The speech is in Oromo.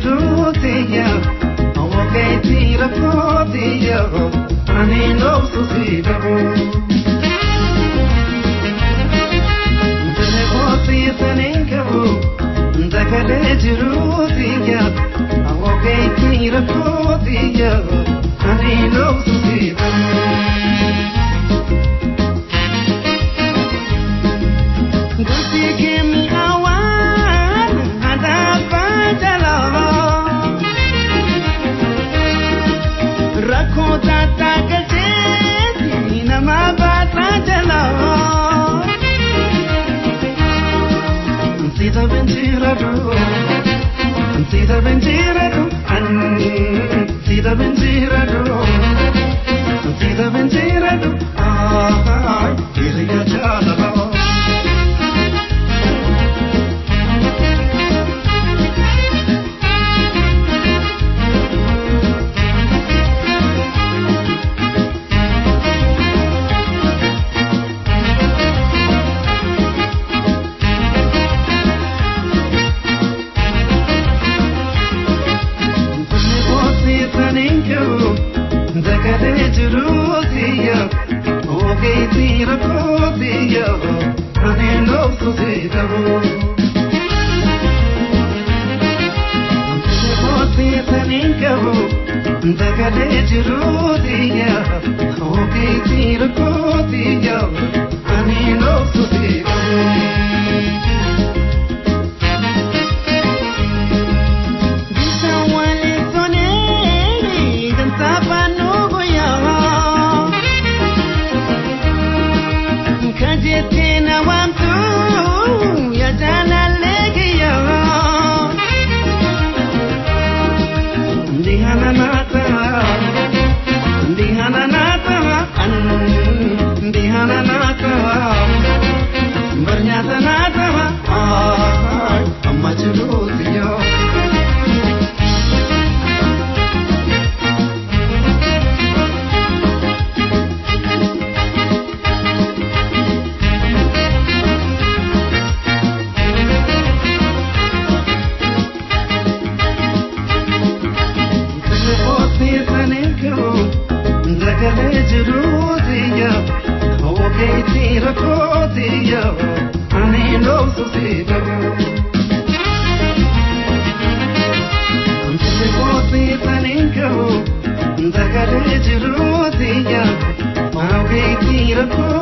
jiruutiya ogeetii rakkootiya ani loobsu si dhabu. Dalagooti qabu dagalee jiruutiya ogeetii rakkootiya ani loobsu si dhabu. Sita benjiradu, sita benjiradu, sita benjiradu, ah, iriya jalalo. Dagalee jiruutiya ogeetii rakkootiya ani loobsu si qabu. Bishaan waliin sonee dansaa baanuu guyyaa kajettee na waamtu yaa jaalallee kiyyaa. Ndihana naata, ndihana naata, ndihana naata, barnyaata naata, amma jiruutiyo. Dagalee jiruutiya ogeetii rakkootiya ani loobsu si dhabu. Dalagooti saniin qabu dagalee jiruutiya ogeetii rakkootiya.